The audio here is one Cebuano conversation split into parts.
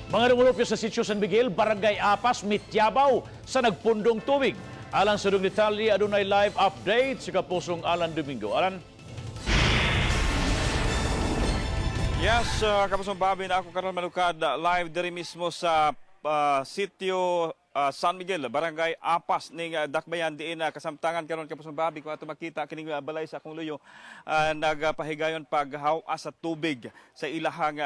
Mga dumulupyo sa Sitio San Miguel, Barangay Apas, mityabaw sa nagpundong tubig. Alang sa dug detalye, adunay live update sa kapusong Alan Domingo. Alan? Yes, kapusong Bobby, na ako karon manukad live diri mismo sa sitio San Miguel, Barangay Apas ning Dakbayan, diin kasamtangan karon, kapusong Bobby, kung ato makita kining balay sa akong luyo, nagpahigayon paghaw-as sa tubig sa ilahang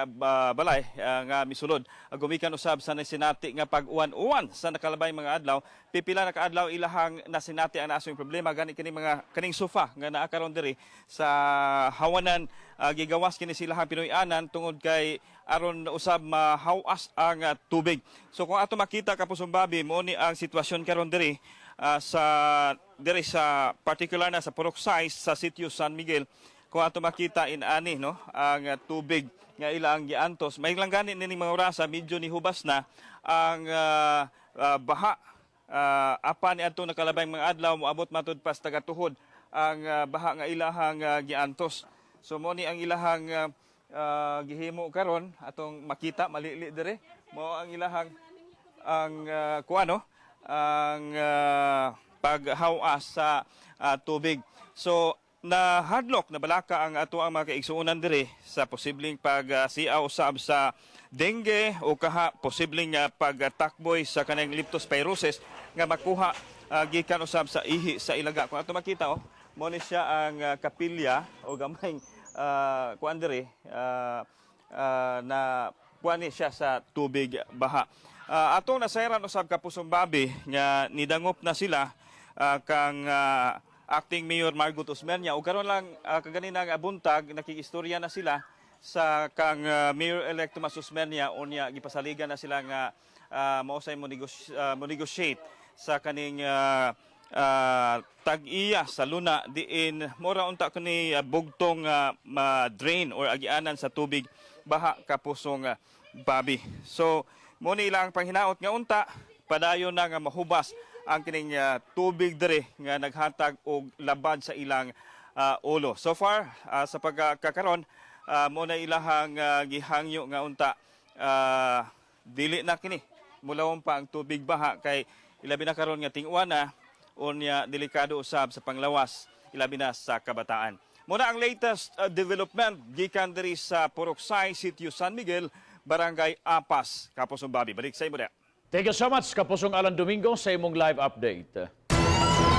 balay nga misulod. Gumikan usab sa nasinati nga pag-uwan-uwan sa nakalabay mga adlaw, pipila na kaadlaw ilahang nasinati ang naasong problema. Gani kining mga kaning sofa nga naa karon diri sa hawanan, gigawas kini silahang Pinoy-anan tungod kay aron usab mahawas ang tubig. So kung ato makita, kapusong Bobby, mo ni ang sitwasyon karon diri sa diri sa particular na sa Purok 6 sa Sitio San Miguel. Kung ato makita inani, no, ang tubig nga ila ang giantos. May lang gani nining mga orasa medyo nihubas na ang baha. Apan ni adto nakalabay mga adlaw moabot matud pas tagatuhod ang baha nga ilahang giantos. So mo ni ang ilahang gihimo karon, atong makita malili dire, mo ang ilahang ang kuano ang paghawas sa tubig. So na hadlok na balaka ang ato ang mga kaigsuonan diri sa posibleng pagsiaw usab sa dengue o kaha posibleng pagtakboy sa kanang leptospirosis nga makuha gikan usab sa ihi sa ilaga. Kung ato makita, oh, mo ni siya ang kapilya o gamayng kuan diri na kuan ni siya sa tubig baha. Atong nasayran usab, kapusong Bobby, nga nidangop na sila kang acting Mayor Margot Osmeña ug karon lang kaganina nga buntag nakikistorya na sila sa kang Mayor-elect Tomas Osmeña. Unya gipasaligan na sila nga mausay mo negotiate sa kaning tag-iya sa luna diin mora unta kani bugtong ma-drain or agianan sa tubig baha, kapusong Bobby. So mo ni ilang panghinaot nga unta padayon na nga mahubas ang kining tubig diri nga naghatag og labad sa ilang ulo. So far sa pagkakaron, mo na ilahang gihangyo nga unta dili na kini mulawom pa ang tubig baha kay ilabi na karon nga ting-uwan na, unya delikado usab sa panglawas, ilabi na sa kabataan. Muna ang latest development gikan diri sa Purok 6, Sitio San Miguel, Barangay Apas. Kapusong Bobby, balik sa imo. Thank you so much, kapusong Alan Domingo, sa imong live update.